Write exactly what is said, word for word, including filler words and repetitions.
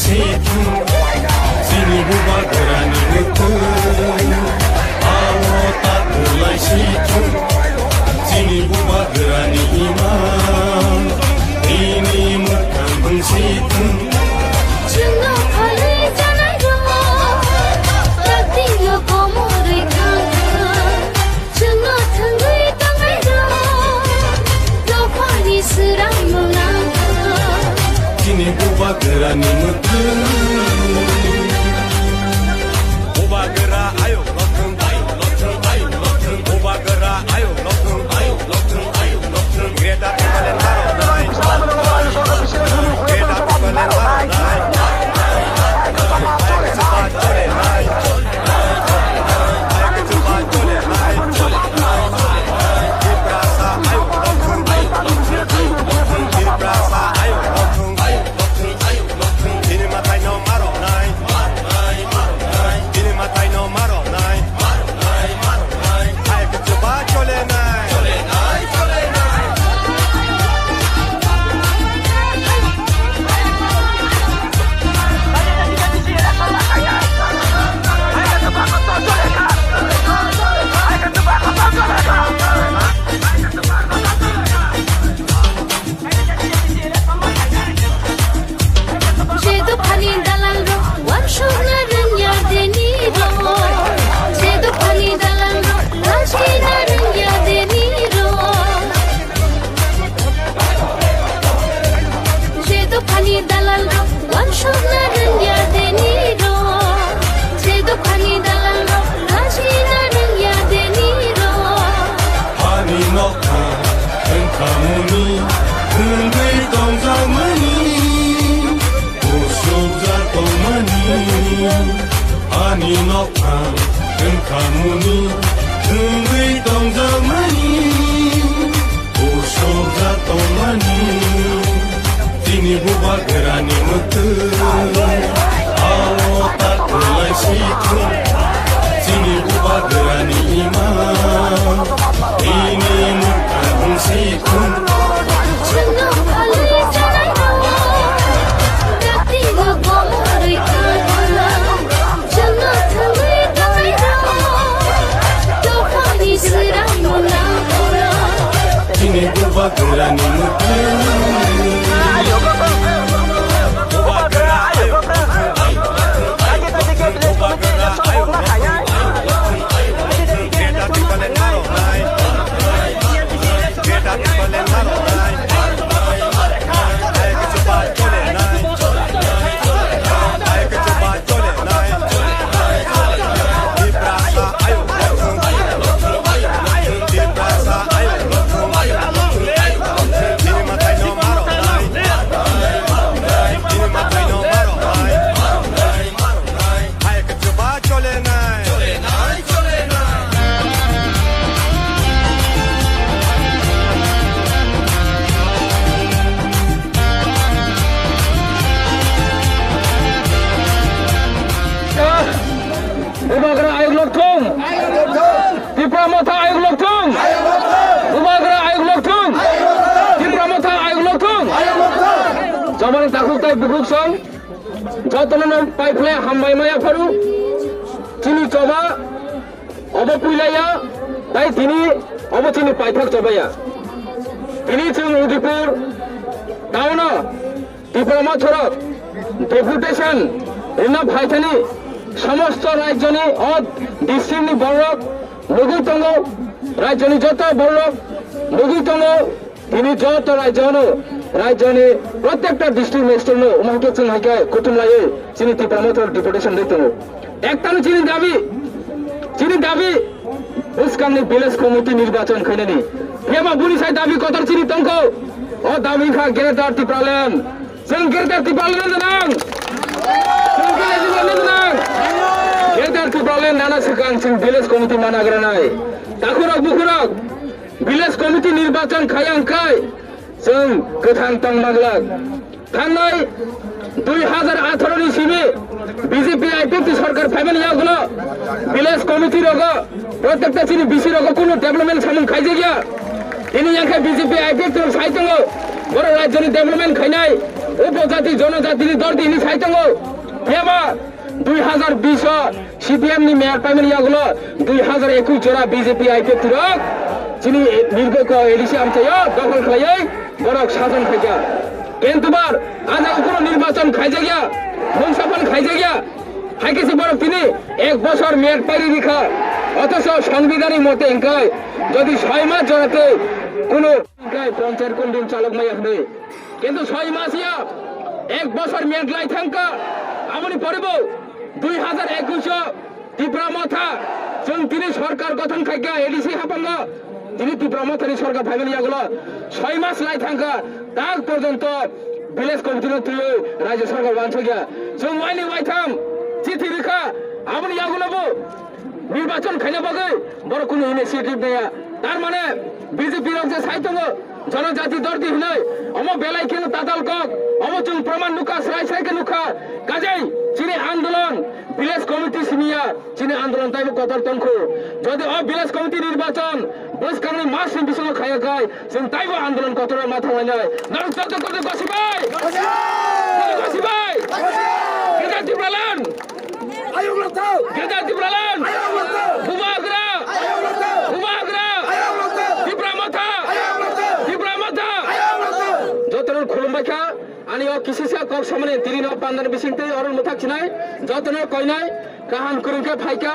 Chini bubagrani mwkhwng, abo ta kwlai si thung. Chini bubagrani imang, bini mwkhang bwng si thung. Chwngno phalwi janai rw, taktik no komorwi thang thang. Chwngno thwngwi tongnairok, dophani swrangno nangkha. Chini bubagrani mwkhwng. Bubagra ayuk lothwng, ayuk lothwng, ayuk lothwng. Bubagra ayuk lothwng, ayuk lothwng, ayuk lothwng. Greater Tipraland narwknai. Greater Tipraland narwknai. Jedu phani dalang rok, wansuk na rwngya deni rok. Jedu phani dalang rok, lajina rwngya deni rok. Jedu phani dalang rok, wansuk na rwngya deni rok. Jedu phani dalang rok, lajina rwngya deni rok. Hani nokha, wngkha muni, wngwi tongjakmani. Usuk jak tongmani, ani nokphang wngkha muni, wngwi tongjakmani. Usuk jak tongmani, chini bubagrani mwkhwng, abo ta kwlai si thung. Chini bubagrani imang, bini mwkhwng si thung. Chwngno phalwi janai rw, daktigo komorwi thang thang. Chwngno thangwi tongnairok, dophani swrangno nangkha. Chini bubagrani mwkhwng. Bubagra ayuk lokthung. Tipra Motha ayuk lokthung. Bubagra ayuk lokthung. Tipra Motha ayuk lokthung. Jomani takhuk tai bukhuk song. Jotono no paiphle hambai maya pharu. Chini choba obo puilaya, tai tini obo chini paithak chobaya. Tini chwng Udipur town o Tipra Mothorok deputation rwna phaithani somosto rajyoni o district ni borok nugwi tongo, rajyoni joto borok nugwi tongo. Tini joto rajyano, rajyoni protekta district magistrate no omo hai khe chwng hai khe kuthum laiwi chini Tipra Mothor deputation rwi tongo. Ektano chini dabi, chini dabi bwskangni village committee nirbachon khainani. Phiyaba buni sai dabi kotor chini tongkho. O dabi wngkha Greater Tipraland. Chwng Greater Tipraland no nang. Chwng Greater Tipraland no nang. Greater Tipraland nana swkang chwng village committee mana granai. Takhurok bukhurok village committee nirbachon khayang khai chwng kwthang tong manglak. Thangnai dui hazar atharo ni simi B J P I P F T sorkar phaimani yagulo village committee rogo protekta chini B C rogo kunu development samung khaijakya. Tini yang khe B J P I P F T rok sai tongo, borok rajyoni development khainai, Upojati jonojatini dorti hini sai tongo. Phiya ba dui hazar bish o C P M ni mayor paimani yagulo dui hazar ekush jora B J P I P F T rok chini nirgoko A D C amchaio dokhol khlaiwi borok sason khaikha. Kintu bar, a jaga kuno nirbachon khaijakya, dhongsapan khaijakya. Hai khe se borok tini ek bosor mayor pairi rikha. Othocho songbidani mote hwnkhe jodi soi mas jora tei kuno hwnkhe ponchayat kondin chalok maya hwnwi. Kintu soi mas ya ek bosor mayor lai thangkha. Aboni pore bo dui hazar ekush o Tipra Motha chwng tini sorkar gothon khaikha A D C haphango. Tini Tipra Mothani sorkar phaimani yagulo soi mas lai thangkha, tak porjonto village committee no twiwi rajya sorkar wansukya. Chwng waini waitham chithi rikha, aboni yagulo bo nirbachon khaina bagwi borok kunu initiative naya. Tar mane B J P rok je sai tongo, jonojati dorti hinwi, omo belai kheno tatal kok, omo chwng proman nukha, srai srai khe nukha. Kajai chini andolon village committee siniya. Chini andolon taibo kotor tongkhu. Jodi o village committee nirbachon bwskangni masni bisingo khaya khai, chwng taibo andolon kotor ma thanglainai. Norok joto kotor gosi bai! Gosi bai! Gosi bai! Greater Tipraland! Ayuk lok thau! Greater Tipraland! Ayuk lok thau! Bubagra! Ayuk lok thau! Bubagra! Ayuk lok thau! Tipra Motha! Ayuk lok thau! Tipra Motha! Ayuk lok thau! Jotono khulumbai kha, ani o kisisa kok samani tini no pandani bising tei oro mwthak sinai, jotono koinai, kaham kwrwng khe phaikha.